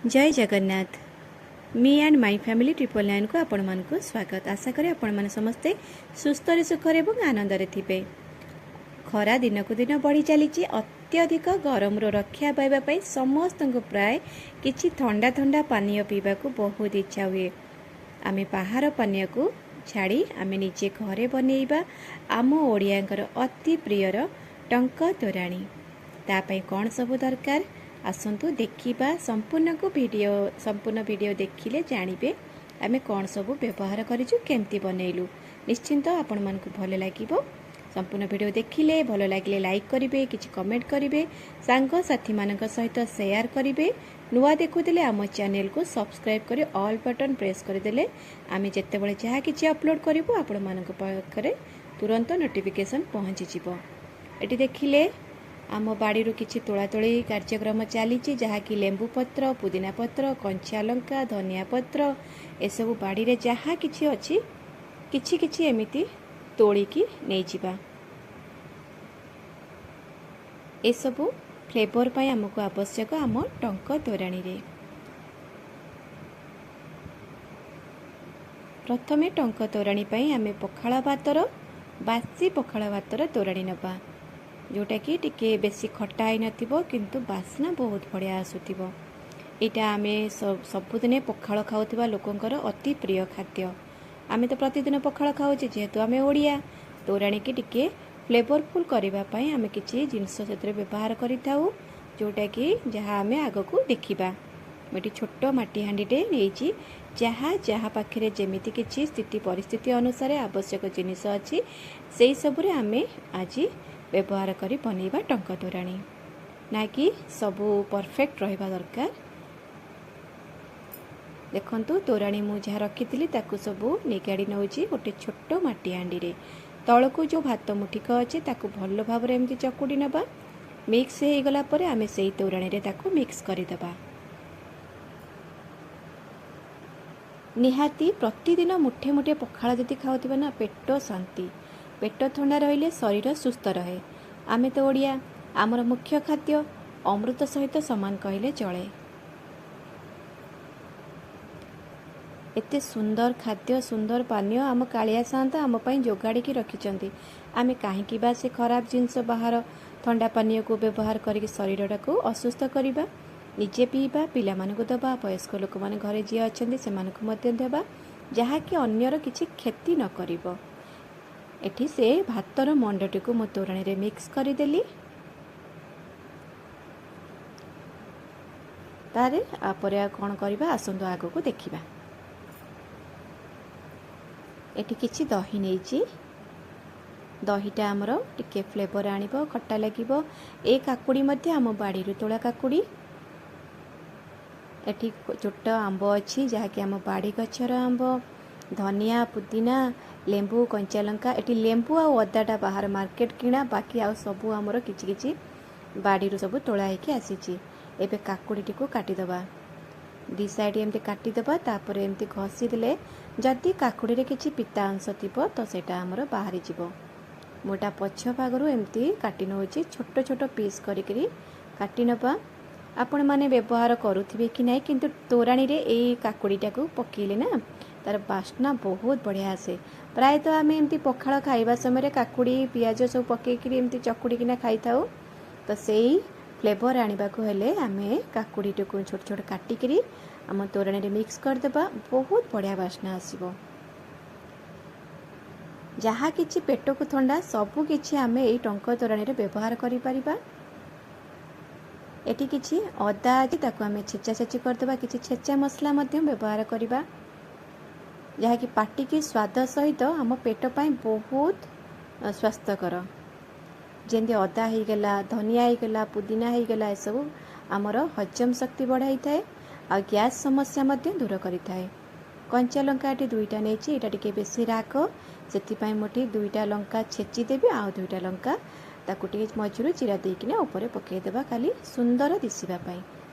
Jay Jagannath. Me and my family 999କୁ ଆପଣମାନଙ୍କୁ ସ୍ୱାଗତ। ଆଶା କରେ ଆପଣମାନେ ସମସ୍ତେ ସୁସ୍ଥରେ, ସୁଖରେ ଏବଂ ଆନନ୍ଦରେ ଥିବେ। ଖରା ଦିନକୁ ଦିନ ବଢ଼ି ଚାଲିଛି। ଅତ୍ୟଧିକ ଗରମରୁ ରକ୍ଷା ପାଇବା ପାଇଁ ସମସ୍ତଙ୍କୁ ପ୍ରାୟ କିଛି ଥଣ୍ଡା ଥଣ୍ଡା ପାନୀୟ ପିଇବାକୁ ବହୁତ ଇଚ୍ଛା ହୁଏ। ଆମେ ବାହାର ପାନୀୟକୁ ଛାଡ଼ି ଆମେ ନିଜେ ଘରେ ବନେଇବା ଆମ ଓଡ଼ିଆଙ୍କର ଅତି ପ୍ରିୟର ଟଙ୍କ ତୋରାଣୀ। ତା ପାଇଁ କ'ଣ ସବୁ ଦରକାର, ଆସନ୍ତୁ ଦେଖିବା। ସମ୍ପୂର୍ଣ୍ଣ ଭିଡ଼ିଓ ଦେଖିଲେ ଜାଣିବେ ଆମେ କ'ଣ ସବୁ ବ୍ୟବହାର କରିଛୁ, କେମିତି ବନେଇଲୁ। ନିଶ୍ଚିନ୍ତ ଆପଣମାନଙ୍କୁ ଭଲ ଲାଗିବ। ସମ୍ପୂର୍ଣ୍ଣ ଭିଡ଼ିଓ ଦେଖିଲେ ଭଲ ଲାଗିଲେ ଲାଇକ୍ କରିବେ, କିଛି କମେଣ୍ଟ କରିବେ, ସାଙ୍ଗସାଥିମାନଙ୍କ ସହିତ ସେୟାର କରିବେ। ନୂଆ ଦେଖୁଥିଲେ ଆମ ଚ୍ୟାନେଲକୁ ସବସ୍କ୍ରାଇବ୍ କରି ଅଲ୍ ବଟନ୍ ପ୍ରେସ୍ କରିଦେଲେ ଆମେ ଯେତେବେଳେ ଯାହା କିଛି ଅପଲୋଡ଼ କରିବୁ, ଆପଣମାନଙ୍କ ପାଖରେ ତୁରନ୍ତ ନୋଟିଫିକେସନ୍ ପହଞ୍ଚିଯିବ। ଏଠି ଦେଖିଲେ ଆମ ବାଡ଼ିରୁ କିଛି ତୋଳାତୋଳି କାର୍ଯ୍ୟକ୍ରମ ଚାଲିଛି, ଯାହାକି ଲେମ୍ବୁ ପତ୍ର, ପୁଦିନା ପତ୍ର, କଞ୍ଚା ଲଙ୍କା, ଧନିଆ ପତ୍ର, ଏସବୁ ବାଡ଼ିରେ ଯାହା କିଛି ଅଛି କିଛି କିଛି ଏମିତି ତୋଳିକି ନେଇଯିବା। ଏସବୁ ଫ୍ଲେଭର ପାଇଁ ଆମକୁ ଆବଶ୍ୟକ ଆମ ଟଙ୍କ ତୋରାଣୀରେ। ପ୍ରଥମେ ଟଙ୍କ ତୋରାଣୀ ପାଇଁ ଆମେ ପଖାଳ ଭାତର, ବାସି ପଖାଳ ଭାତର ତୋରାଣୀ ନେବା, ଯେଉଁଟାକି ଟିକେ ବେଶୀ ଖଟା ହେଇନଥିବ କିନ୍ତୁ ବାସ୍ନା ବହୁତ ବଢ଼ିଆ ଆସୁଥିବ। ଏଇଟା ଆମେ ସବୁଦିନେ ପଖାଳ ଖାଉଥିବା ଲୋକଙ୍କର ଅତି ପ୍ରିୟ ଖାଦ୍ୟ। ଆମେ ତ ପ୍ରତିଦିନ ପଖାଳ ଖାଉଛେ, ଯେହେତୁ ଆମେ ଓଡ଼ିଆ। ତୋରାଣୀକି ଟିକେ ଫ୍ଲେଭରଫୁଲ୍ କରିବା ପାଇଁ ଆମେ କିଛି ଜିନିଷ ସେଥିରେ ବ୍ୟବହାର କରିଥାଉ, ଯେଉଁଟାକି ଯାହା ଆମେ ଆଗକୁ ଦେଖିବା। ମୁଁ ଏଠି ଛୋଟ ମାଟି ହାଣ୍ଡିଟେ ନେଇଛି। ଯାହା ଯାହା ପାଖରେ ଯେମିତି କିଛି ସ୍ଥିତି ପରିସ୍ଥିତି ଅନୁସାରେ ଆବଶ୍ୟକ ଜିନିଷ ଅଛି, ସେଇ ସବୁରେ ଆମେ ଆଜି ବ୍ୟବହାର କରି ବନେଇବା ଟଙ୍କ ତୋରାଣୀ। ନା କି ସବୁ ପରଫେକ୍ଟ ରହିବା ଦରକାର। ଦେଖନ୍ତୁ, ତୋରାଣୀ ମୁଁ ଯାହା ରଖିଥିଲି ତାକୁ ସବୁ ନିଗାଡ଼ି ନେଉଛି ଗୋଟେ ଛୋଟ ମାଟି ହାଣ୍ଡିରେ। ତଳକୁ ଯେଉଁ ଭାତ ମୁଠିକ ଅଛି ତାକୁ ଭଲ ଭାବରେ ଏମିତି ଚକୁଡ଼ି ନେବା। ମିକ୍ସ ହେଇଗଲା ପରେ ଆମେ ସେଇ ତୋରାଣୀରେ ତାକୁ ମିକ୍ସ କରିଦେବା। ନିହାତି ପ୍ରତିଦିନ ମୁଠେ ମୁଠେ ପଖାଳ ଯଦି ଖାଉଥିବେ ନା, ପେଟ ଶାନ୍ତି। ପେଟ ଥଣ୍ଡା ରହିଲେ ଶରୀର ସୁସ୍ଥ ରହେ। ଆମେ ତ ଓଡ଼ିଆ, ଆମର ମୁଖ୍ୟ ଖାଦ୍ୟ ଅମୃତ ସହିତ ସମାନ କହିଲେ ଚଳେ। ଏତେ ସୁନ୍ଦର ଖାଦ୍ୟ, ସୁନ୍ଦର ପାନୀୟ ଆମ କାଳିଆ ସାଆନ୍ତ ଆମ ପାଇଁ ଯୋଗାଡ଼ିକି ରଖିଛନ୍ତି। ଆମେ କାହିଁକି ବା ସେ ଖରାପ ଜିନିଷ, ବାହାର ଥଣ୍ଡା ପାନୀୟକୁ ବ୍ୟବହାର କରିକି ଶରୀରଟାକୁ ଅସୁସ୍ଥ କରିବା? ନିଜେ ପିଇବା, ପିଲାମାନଙ୍କୁ ଦେବା, ବୟସ୍କ ଲୋକମାନେ ଘରେ ଯିଏ ଅଛନ୍ତି ସେମାନଙ୍କୁ ମଧ୍ୟ ଦେବା, ଯାହାକି ଅନ୍ୟର କିଛି କ୍ଷତି ନ କରିବ। ଏଠି ସେ ଭାତର ମଣ୍ଡଟିକୁ ମୁଁ ତୋରାଣୀରେ ମିକ୍ସ କରିଦେଲି। ତାରେ ପରେ ଆଉ କ'ଣ କରିବା, ଆସନ୍ତୁ ଆଗକୁ ଦେଖିବା। ଏଠି କିଛି ଦହି ନେଇଛି। ଦହିଟା ଆମର ଟିକେ ଫ୍ଲେଭର ଆଣିବ, ଖଟା ଲାଗିବ। ଏ କାକୁଡ଼ି ମଧ୍ୟ ଆମ ବାଡ଼ିରୁ ତୋଳା କାକୁଡ଼ି। ଏଠି ଛୋଟ ଆମ୍ବ ଅଛି, ଯାହାକି ଆମ ବାଡ଼ି ଗଛର ଆମ୍ବ। ଧନିଆ, ପୁଦିନା, ଲେମ୍ବୁ, କଞ୍ଚା ଲଙ୍କା। ଏଠି ଲେମ୍ବୁ ଆଉ ଅଦାଟା ବାହାର ମାର୍କେଟ କିଣା, ବାକି ଆଉ ସବୁ ଆମର କିଛି କିଛି ବାଡ଼ିରୁ ସବୁ ତୋଳା ହେଇକି ଆସିଛି। ଏବେ କାକୁଡ଼ିଟିକୁ କାଟିଦେବା। ଦୁଇ ସାଇଡ଼ ଏମିତି କାଟିଦେବା, ତାପରେ ଏମିତି ଘଷିଦେଲେ ଯଦି କାକୁଡ଼ିରେ କିଛି ପିତା ଅଂଶ ଥିବ ତ ସେଇଟା ଆମର ବାହାରିଯିବ। ମୁଁ ଏଇଟା ପଛ ଭାଗରୁ ଏମିତି କାଟି ନେଉଛି, ଛୋଟ ଛୋଟ ପିସ୍ କରିକିରି କାଟି ନେବା। ଆପଣମାନେ ବ୍ୟବହାର କରୁଥିବେ କି ନାହିଁ, କିନ୍ତୁ ତୋରାଣୀରେ ଏଇ କାକୁଡ଼ିଟାକୁ ପକେଇଲେ ନା ତାର ବାସ୍ନା ବହୁତ ବଢ଼ିଆ ଆସେ। ପ୍ରାୟତଃ ଆମେ ଏମିତି ପଖାଳ ଖାଇବା ସମୟରେ କାକୁଡ଼ି, ପିଆଜ ସବୁ ପକେଇକିରି ଏମିତି ଚକୁଡ଼ିକିନା ଖାଇଥାଉ। ତ ସେଇ ଫ୍ଲେଭର ଆଣିବାକୁ ହେଲେ ଆମେ କାକୁଡ଼ିଟିକୁ ଛୋଟ ଛୋଟ କାଟିକିରି ଆମ ତୋରାଣୀରେ ମିକ୍ସ କରିଦେବା, ବହୁତ ବଢ଼ିଆ ବାସ୍ନା ଆସିବ। ଯାହା କିଛି ପେଟକୁ ଥଣ୍ଡା ସବୁ କିଛି ଆମେ ଏଇ ଟଙ୍କ ତୋରାଣୀରେ ବ୍ୟବହାର କରିପାରିବା। ଏଠି କିଛି ଅଦା ଅଛି, ତାକୁ ଆମେ ଛେଚା ଛେଚି କରିଦେବା। କିଛି ଛେଚା ମସଲା ମଧ୍ୟ ବ୍ୟବହାର କରିବା, ଯାହାକି ପାଟିକି ସ୍ୱାଦ ସହିତ ଆମ ପେଟ ପାଇଁ ବହୁତ ସ୍ୱାସ୍ଥ୍ୟକର। ଯେମିତି ଅଦା ହେଇଗଲା, ଧନିଆ ହେଇଗଲା, ପୁଦିନା ହେଇଗଲା, ଏସବୁ ଆମର ହଜମ ଶକ୍ତି ବଢ଼ାଇଥାଏ ଆଉ ଗ୍ୟାସ୍ ସମସ୍ୟା ମଧ୍ୟ ଦୂର କରିଥାଏ। କଞ୍ଚା ଲଙ୍କା ଏଠି 2ଟା ନେଇଛି। ଏଇଟା ଟିକେ ବେଶୀ ରାଗ, ସେଥିପାଇଁ ମୁଁ ଏଠି 2ଟା ଲଙ୍କା ଛେଚିଦେବି ଆଉ 2ଟା ଲଙ୍କା ତାକୁ ଟିକେ ମଝିରୁ ଚିରା ଦେଇକିନା ଉପରେ ପକାଇଦେବା, ଖାଲି ସୁନ୍ଦର ଦିଶିବା ପାଇଁ।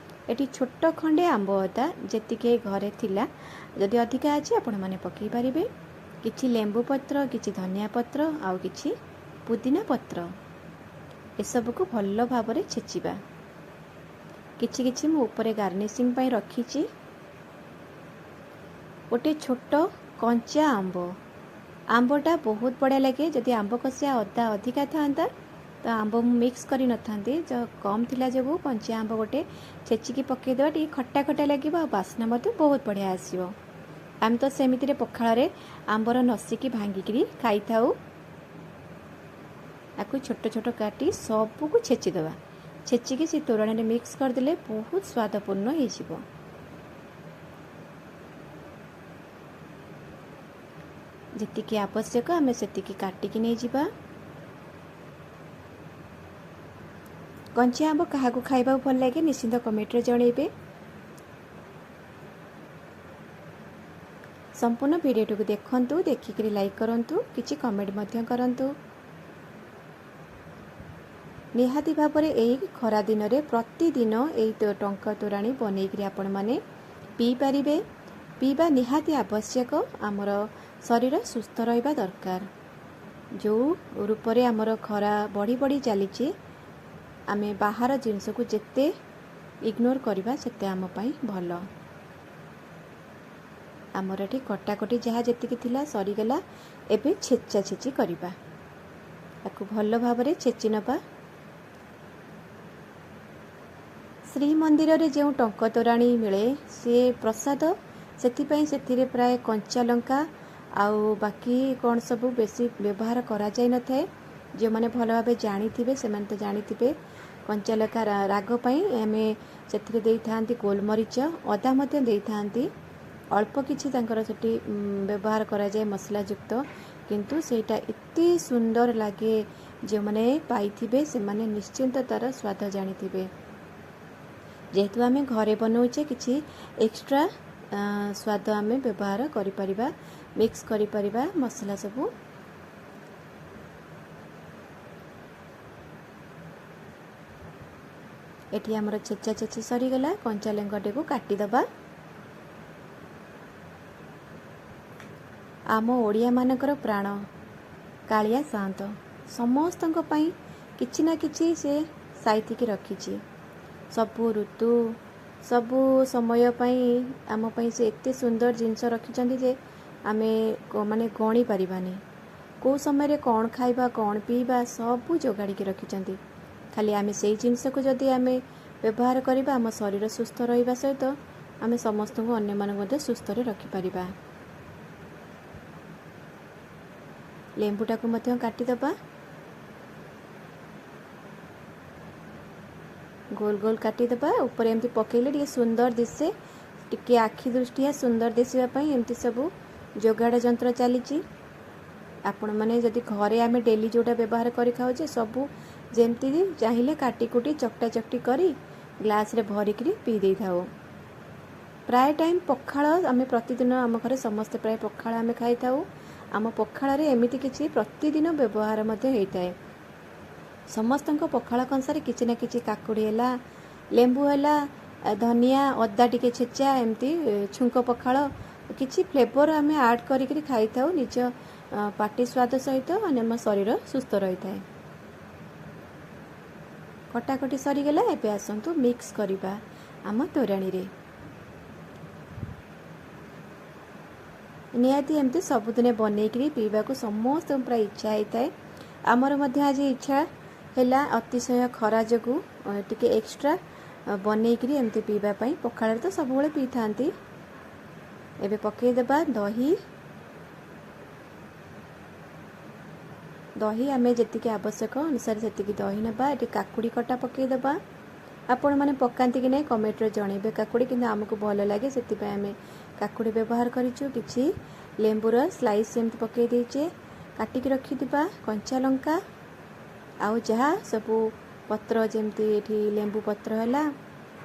ଏଠି ଛୋଟ ଖଣ୍ଡେ ଆମ୍ବ ଅଦା ଯେତିକି ଘରେ ଥିଲା, ଯଦି ଅଧିକା ଅଛି ଆପଣମାନେ ପକାଇ ପାରିବେ। କିଛି ଲେମ୍ବୁ ପତ୍ର, କିଛି ଧନିଆ ପତ୍ର ଆଉ କିଛି ପୁଦିନା ପତ୍ର, ଏସବୁକୁ ଭଲ ଭାବରେ ଛେଚିବା। କିଛି କିଛି ମୁଁ ଉପରେ ଗାର୍ନିସିଂ ପାଇଁ ରଖିଛି। ଗୋଟେ ଛୋଟ କଞ୍ଚା ଆମ୍ବ, ଆମ୍ବଟା ବହୁତ ବଢ଼ିଆ ଲାଗେ। ଯଦି ଆମ୍ବ କଷିଆ ଅଦା ଅଧିକା ଥାନ୍ତା ତ ଆମ୍ବ ମୁଁ ମିକ୍ସ କରିନଥାନ୍ତି, କମ୍ ଥିଲା ଯୋଗୁଁ କଞ୍ଚା ଆମ୍ବ ଗୋଟେ ଛେଚିକି ପକାଇଦେବା, ଟିକେ ଖଟା ଖଟା ଲାଗିବ ଆଉ ବାସ୍ନା ମଧ୍ୟ ବହୁତ ବଢ଼ିଆ ଆସିବ। ଆମେ ତ ସେମିତିରେ ପଖାଳରେ ଆମ୍ବର ନସିକି ଭାଙ୍ଗିକିରି ଖାଇଥାଉ। ତାକୁ ଛୋଟ ଛୋଟ କାଟି ସବୁକୁ ଛେଚିଦେବା, ଛେଚିକି ସେ ତୋରାଣୀରେ ମିକ୍ସ କରିଦେଲେ ବହୁତ ସ୍ୱାଦପୂର୍ଣ୍ଣ ହେଇଯିବ। ଯେତିକି ଆବଶ୍ୟକ ଆମେ ସେତିକି କାଟିକି ନେଇଯିବା। କଞ୍ଚା ଆମ୍ବ କାହାକୁ ଖାଇବାକୁ ଭଲ ଲାଗେ ନିଶ୍ଚିନ୍ତ କମେଣ୍ଟରେ ଜଣାଇବେ। ସମ୍ପୂର୍ଣ୍ଣ ଭିଡ଼ିଓଟିକୁ ଦେଖନ୍ତୁ, ଦେଖିକିରି ଲାଇକ୍ କରନ୍ତୁ, କିଛି କମେଣ୍ଟ ମଧ୍ୟ କରନ୍ତୁ। ନିହାତି ଭାବରେ ଏଇ ଖରା ଦିନରେ ପ୍ରତିଦିନ ଏଇ ଟଙ୍କ ତୋରାଣୀ ବନେଇକିରି ଆପଣମାନେ ପିଇପାରିବେ। ପିଇବା ନିହାତି ଆବଶ୍ୟକ, ଆମର ଶରୀର ସୁସ୍ଥ ରହିବା ଦରକାର। ଯେଉଁ ରୂପରେ ଆମର ଖରା ବଢ଼ି ବଢ଼ି ଚାଲିଛି, ଆମେ ବାହାର ଜିନିଷକୁ ଯେତେ ଇଗ୍ନୋର କରିବା ସେତେ ଆମ ପାଇଁ ଭଲ। ଆମର ଏଠି କଟାକଟି ଯାହା ଯେତିକି ଥିଲା ସରିଗଲା। ଏବେ ଛେଚା ଛେଚି କରିବା, ତାକୁ ଭଲ ଭାବରେ ଛେଚି ନେବା। ଶ୍ରୀମନ୍ଦିରରେ ଯେଉଁ ଟଙ୍କ ତୋରାଣୀ ମିଳେ ସେ ପ୍ରସାଦ, ସେଥିପାଇଁ ସେଥିରେ ପ୍ରାୟ କଞ୍ଚା ଲଙ୍କା ଆଉ ବାକି କ'ଣ ସବୁ ବେଶୀ ବ୍ୟବହାର କରାଯାଇନଥାଏ। ଯେଉଁମାନେ ଭଲ ଭାବେ ଜାଣିଥିବେ ସେମାନେ ତ ଜାଣିଥିବେ। କଞ୍ଚା ଲଙ୍କା ରାଗ ପାଇଁ ଆମେ ସେଥିରେ ଦେଇଥାନ୍ତି ଗୋଲମରିଚ, ଅଦା ମଧ୍ୟ ଦେଇଥାନ୍ତି, ଅଳ୍ପ କିଛି ତାଙ୍କର ସେଠି ବ୍ୟବହାର କରାଯାଏ ମସଲାଯୁକ୍ତ, କିନ୍ତୁ ସେଇଟା ଏତେ ସୁନ୍ଦର ଲାଗେ, ଯେଉଁମାନେ ପାଇଥିବେ ସେମାନେ ନିଶ୍ଚିନ୍ତ ତା'ର ସ୍ୱାଦ ଜାଣିଥିବେ। ଯେହେତୁ ଆମେ ଘରେ ବନାଉଛେ, କିଛି ଏକ୍ସଟ୍ରା ସ୍ୱାଦ ଆମେ ବ୍ୟବହାର କରିପାରିବା, ମିକ୍ସ କରିପାରିବା ମସଲା ସବୁ। ଏଠି ଆମର ଛେଚା ଛେଚି ସରିଗଲା। କଞ୍ଚା ଲଙ୍କାଟିକୁ କାଟିଦେବା। ଆମ ଓଡ଼ିଆମାନଙ୍କର ପ୍ରାଣ କାଳିଆ ସାଆନ୍ତ, ସମସ୍ତଙ୍କ ପାଇଁ କିଛି ନା କିଛି ସେ ସାଇତିକି ରଖିଛି। ସବୁ ଋତୁ ସବୁ ସମୟ ପାଇଁ ଆମ ପାଇଁ ସେ ଏତେ ସୁନ୍ଦର ଜିନିଷ ରଖିଛନ୍ତି ଯେ ଆମେ ମାନେ ଗଣି ପାରିବାନି। କେଉଁ ସମୟରେ କ'ଣ ଖାଇବା କ'ଣ ପିଇବା ସବୁ ଯୋଗାଡ଼ିକି ରଖିଛନ୍ତି। ଖାଲି ଆମେ ସେଇ ଜିନିଷକୁ ଯଦି ଆମେ ବ୍ୟବହାର କରିବା, ଆମ ଶରୀର ସୁସ୍ଥ ରହିବା ସହିତ ଆମେ ସମସ୍ତଙ୍କୁ ଅନ୍ୟମାନଙ୍କୁ ମଧ୍ୟ ସୁସ୍ଥରେ ରଖିପାରିବା। ଲେମ୍ବୁଟାକୁ ମଧ୍ୟ କାଟିଦେବା, ଗୋଲ ଗୋଲ କାଟିଦେବା। ଉପରେ ଏମିତି ପକାଇଲେ ଟିକେ ସୁନ୍ଦର ଦିଶେ, ଟିକେ ଆଖି ଦୃଷ୍ଟିଆ ସୁନ୍ଦର ଦିଶିବା ପାଇଁ ଏମିତି ସବୁ ଯୋଗାଡ଼ ଯନ୍ତ୍ର ଚାଲିଛି। ଆପଣମାନେ ଯଦି ଘରେ ଆମେ ଡେଲି ଯେଉଁଟା ବ୍ୟବହାର କରି ଖାଉଛେ, ସବୁ ଯେମିତି ଚାହିଁଲେ କାଟି କୁଟି ଚକଟା ଚକଟି କରି ଗ୍ଲାସ୍ରେ ଭରିକିରି ପିଇ ଦେଇଥାଉ। ପ୍ରାୟ ଟାଇମ୍ ପଖାଳ ଆମେ ପ୍ରତିଦିନ ଆମ ଘରେ ସମସ୍ତେ ପ୍ରାୟ ପଖାଳ ଆମେ ଖାଇଥାଉ। ଆମ ପଖାଳରେ ଏମିତି କିଛି ପ୍ରତିଦିନ ବ୍ୟବହାର ମଧ୍ୟ ହେଇଥାଏ। ସମସ୍ତଙ୍କ ପଖାଳ କଂସାରେ କିଛି ନା କିଛି କାକୁଡ଼ି ହେଲା, ଲେମ୍ବୁ ହେଲା, ଧନିଆ, ଅଦା ଟିକେ ଛେଚା, ଏମିତି ଛୁଙ୍କ ପଖାଳ କିଛି ଫ୍ଲେଭର ଆମେ ଆଡ଼୍ କରିକିରି ଖାଇଥାଉ। ନିଜ ପାଟି ସ୍ୱାଦ ସହିତ ଆମ ଶରୀର ସୁସ୍ଥ ରହିଥାଏ। କଟାକଟି ସରିଗଲା। ଏବେ ଆସନ୍ତୁ ମିକ୍ସ କରିବା ଆମ ତୋରାଣୀରେ। ନିହାତି ଏମିତି ସବୁଦିନେ ବନେଇକିରି ପିଇବାକୁ ସମସ୍ତଙ୍କୁ ପ୍ରାୟ ଇଚ୍ଛା ହେଇଥାଏ। ଆମର ମଧ୍ୟ ଆଜି ଇଚ୍ଛା ହେଲା, ଅତିଶୟ ଖରା ଯୋଗୁଁ ଟିକେ ଏକ୍ସଟ୍ରା ବନେଇକିରି ଏମିତି ପିଇବା ପାଇଁ। ପଖାଳରେ ତ ସବୁବେଳେ ପିଇଥାନ୍ତି। ଏବେ ପକାଇଦେବା ଦହି। ଦହି ଆମେ ଯେତିକି ଆବଶ୍ୟକ ଅନୁସାରେ ସେତିକି ଦହି ନେବା। ଏଠି କାକୁଡ଼ି କଟା ପକାଇଦେବା। ଆପଣମାନେ ପକାନ୍ତି କି ନାହିଁ କମେଣ୍ଟରେ ଜଣାଇବେ କାକୁଡ଼ି, କିନ୍ତୁ ଆମକୁ ଭଲ ଲାଗେ ସେଥିପାଇଁ ଆମେ କାକୁଡ଼ି ବ୍ୟବହାର କରିଛୁ। କିଛି ଲେମ୍ବୁର ସ୍ଲାଇସ୍ ଏମିତି ପକାଇ ଦେଇଛେ। କାଟିକି ରଖିଥିବା କଞ୍ଚା ଲଙ୍କା ଆଉ ଯାହା ସବୁ ପତ୍ର, ଯେମିତି ଏଠି ଲେମ୍ବୁ ପତ୍ର ହେଲା,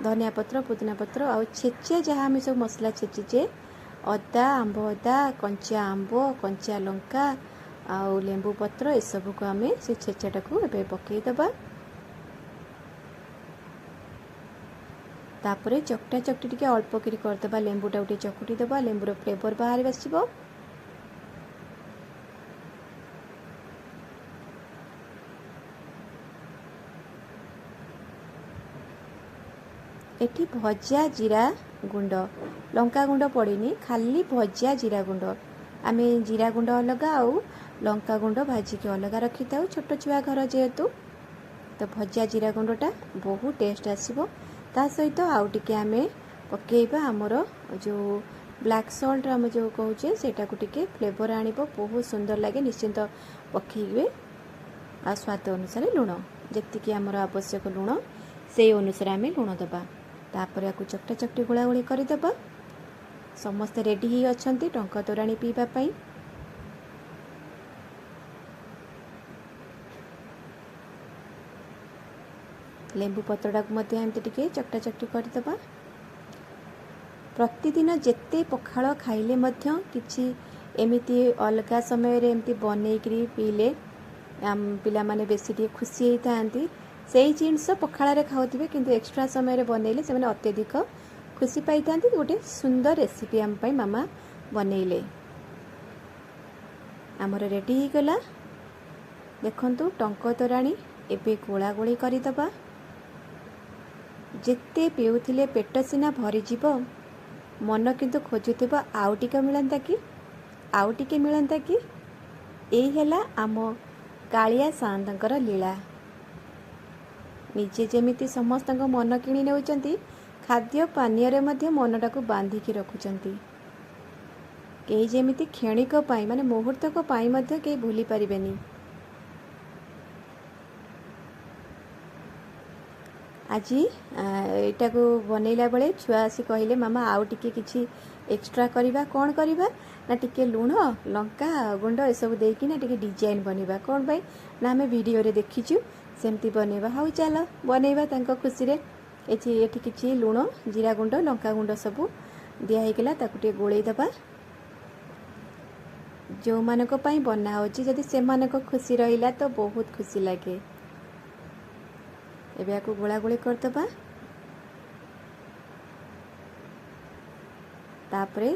ଧନିଆ ପତ୍ର, ପୁଦିନା ପତ୍ର, ଆଉ ଛେଚା ଯାହା ଆମେ ସବୁ ମସଲା ଛେଚିଛେ, ଅଦା, ଆମ୍ବ ଅଦା, କଞ୍ଚା ଆମ୍ବ, କଞ୍ଚା ଲଙ୍କା ଆଉ ଲେମ୍ବୁ ପତ୍ର, ଏସବୁକୁ ଆମେ ସେ ଛେଚାଟାକୁ ଏବେ ପକାଇଦେବା। ତାପରେ ଚକଟା ଚକଟି ଟିକେ ଅଳ୍ପ କରି କରିଦେବା, ଲେମ୍ବୁଟାକୁ ଟିକେ ଚକୁଟି ଦେବା, ଲେମ୍ବୁର ଫ୍ଲେଭର ବାହାରି ଆସିବ। ଏଠି ଭଜା ଜିରା ଗୁଣ୍ଡ, ଲଙ୍କା ଗୁଣ୍ଡ ପଡ଼ିନି, ଖାଲି ଭଜା ଜିରା ଗୁଣ୍ଡ। ଆମେ ଜିରା ଗୁଣ୍ଡ ଅଲଗା ଆଉ ଲଙ୍କା ଗୁଣ୍ଡ ଭାଜିକି ଅଲଗା ରଖିଥାଉ, ଛୋଟ ଛୁଆ ଘର ଯେହେତୁ। ତ ଭଜା ଜିରା ଗୁଣ୍ଡଟା ବହୁତ ଟେଷ୍ଟ ଆସିବ। ତା ସହିତ ଆଉ ଟିକେ ଆମେ ପକାଇବା ଆମର ଯେଉଁ ବ୍ଲାକ୍ ସଲ୍ଟ ଆମେ ଯେଉଁ କହୁଛେ, ସେଇଟାକୁ ଟିକେ ଫ୍ଲେଭର ଆଣିବ, ବହୁତ ସୁନ୍ଦର ଲାଗେ, ନିଶ୍ଚିନ୍ତ ପକାଇବେ। ଆଉ ସ୍ୱାଦ ଅନୁସାରେ ଲୁଣ, ଯେତିକି ଆମର ଆବଶ୍ୟକ ଲୁଣ ସେଇ ଅନୁସାରେ ଆମେ ଲୁଣ ଦେବା। ତାପରେ ଆକୁ ଚକଟା ଚକଟି ଗୋଳାଗୋଳି କରିଦେବା। ସମସ୍ତେ ରେଡ଼ି ହେଇ ଅଛନ୍ତି ଟଙ୍କ ତୋରାଣି ପିଇବା ପାଇଁ। ଲେମ୍ବୁ ପତ୍ରଟାକୁ ମଧ୍ୟ ଏମିତି ଟିକେ ଚକଟା ଚକଟି କରିଦେବା। ପ୍ରତିଦିନ ଯେତେ ପଖାଳ ଖାଇଲେ ମଧ୍ୟ କିଛି ଏମିତି ଅଲଗା ସମୟରେ ଏମିତି ବନେଇକିରି ପିଇଲେ ପିଲାମାନେ ବେଶୀ ଟିକେ ଖୁସି ହେଇଥାନ୍ତି। ସେଇ ଜିନିଷ ପଖାଳରେ ଖାଉଥିବେ, କିନ୍ତୁ ଏକ୍ସଟ୍ରା ସମୟରେ ବନେଇଲେ ସେମାନେ ଅତ୍ୟଧିକ ଖୁସି ପାଇଥାନ୍ତି। ଗୋଟେ ସୁନ୍ଦର ରେସିପି ଆମ ପାଇଁ ମାମା ବନେଇଲେ। ଆମର ରେଡ଼ି ହେଇଗଲା ଦେଖନ୍ତୁ ଟଙ୍କ ତୋରାଣି। ଏବେ ଗୋଳା ଗୋଳି କରିଦେବା। ଯେତେ ପିଉଥିଲେ ପେଟ ସିନା ଭରିଯିବ, ମନ କିନ୍ତୁ ଖୋଜୁଥିବ ଆଉ ଟିକେ ମିଳନ୍ତା କି, ଆଉ ଟିକେ ମିଳନ୍ତା କି। ଏଇ ହେଲା ଆମ କାଳିଆ ସାଆନ୍ତଙ୍କର ଲୀଳା। ନିଜେ ଯେମିତି ସମସ୍ତଙ୍କ ମନ କିଣି ନେଉଛନ୍ତି, ଖାଦ୍ୟ ପାନୀୟରେ ମଧ୍ୟ ମନଟାକୁ ବାନ୍ଧିକି ରଖୁଛନ୍ତି। କେହି ଯେମିତି କ୍ଷଣିକ ପାଇଁ, ମାନେ ମୁହୂର୍ତ୍ତକ ପାଇଁ ମଧ୍ୟ କେହି ଭୁଲି ପାରିବେନି। ଆଜି ଏଇଟାକୁ ବନେଇଲା ବେଳେ ଛୁଆ ଆସି କହିଲେ, ମାମା ଆଉ ଟିକେ କିଛି ଏକ୍ସଟ୍ରା କରିବା। କ'ଣ କରିବା? ନା ଟିକେ ଲୁଣ, ଲଙ୍କା ଗୁଣ୍ଡ ଏସବୁ ଦେଇକିନା ଟିକେ ଡିଜାଇନ୍ ବନେଇବା। କ'ଣ ପାଇଁ? ନା ଆମେ ଭିଡ଼ିଓରେ ଦେଖିଛୁ ସେମିତି ବନେଇବା। ହଉ ଚାଲ ବନେଇବା। ତାଙ୍କ ଖୁସିରେ ଏଠି କିଛି ଲୁଣ, ଜିରା ଗୁଣ୍ଡ, ଲଙ୍କା ଗୁଣ୍ଡ ସବୁ ଦିଆ ହେଇଗଲା। ତାକୁ ଟିକେ ଗୋଳେଇ ଦେବା। ଯେଉଁମାନଙ୍କ ପାଇଁ ବନା ହେଉଛି, ଯଦି ସେମାନଙ୍କ ଖୁସି ରହିଲା ତ ବହୁତ ଖୁସି ଲାଗେ। ଏବେ ୟାକୁ ଗୋଳାଗୋଳି କରିଦେବା। ତାପରେ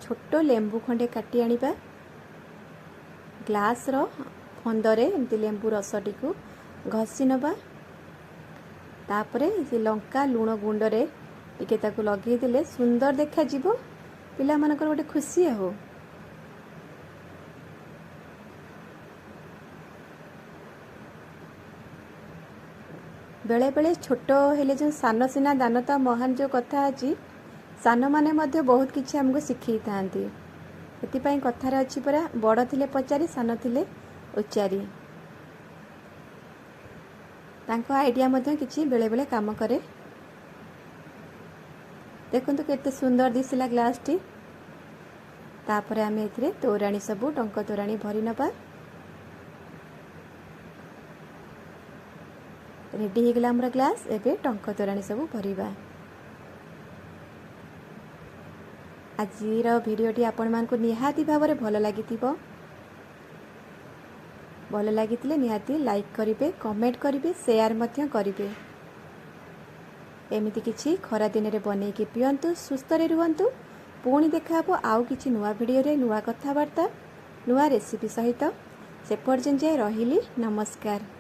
ଛୋଟ ଲେମ୍ବୁ ଖଣ୍ଡେ କାଟି ଆଣିବା। ଗ୍ଲାସ୍ର ଫନ୍ଦରେ ଏମିତି ଲେମ୍ବୁ ରସଟିକୁ ଘଷି ନେବା। ତାପରେ ସେ ଲଙ୍କା ଲୁଣ ଗୁଣ୍ଡରେ ଟିକେ ତାକୁ ଲଗେଇଦେଲେ ସୁନ୍ଦର ଦେଖାଯିବ, ପିଲାମାନଙ୍କର ଗୋଟେ ଖୁସି। ଆଉ ବେଳେବେଳେ ଛୋଟ ହେଲେ ଯେଉଁ ସାନ ସିନା ଦାନତା ମହାନ ଯେଉଁ କଥା ଅଛି, ସାନମାନେ ମଧ୍ୟ ବହୁତ କିଛି ଆମକୁ ଶିଖେଇଥାନ୍ତି। ସେଥିପାଇଁ କଥାରେ ଅଛି ପରା, ବଡ଼ ଥିଲେ ପଚାରି, ସାନ ଥିଲେ ଉଚାରି। ତାଙ୍କ ଆଇଡ଼ିଆ ମଧ୍ୟ କିଛି ବେଳେବେଳେ କାମ କରେ। ଦେଖନ୍ତୁ କେତେ ସୁନ୍ଦର ଦିଶିଲା ଗ୍ଲାସ୍ଟି। ତାପରେ ଆମେ ଏଥିରେ ତୋରାଣି ସବୁ, ଟଙ୍କ ତୋରାଣି ଭରି ନେବା। ରେଡ଼ି ହେଇଗଲା ଆମର ଗ୍ଲାସ୍। ଏବେ ଟଙ୍କ ତୋରାଣି ସବୁ ଭରିବା। ଆଜିର ଭିଡ଼ିଓଟି ଆପଣମାନଙ୍କୁ ନିହାତି ଭାବରେ ଭଲ ଲାଗିଥିବ। ଭଲ ଲାଗିଥିଲେ ନିହାତି ଲାଇକ୍ କରିବେ, କମେଣ୍ଟ କରିବେ, ସେୟାର ମଧ୍ୟ କରିବେ। ଏମିତି କିଛି ଖରା ଦିନରେ ବନେଇକି ପିଅନ୍ତୁ, ସୁସ୍ଥରେ ରୁହନ୍ତୁ। ପୁଣି ଦେଖାହେବ ଆଉ କିଛି ନୂଆ ଭିଡ଼ିଓରେ, ନୂଆ କଥାବାର୍ତ୍ତା, ନୂଆ ରେସିପି ସହିତ। ସେ ପର୍ଯ୍ୟନ୍ତ ଯାଏ ରହିଲି, ନମସ୍କାର।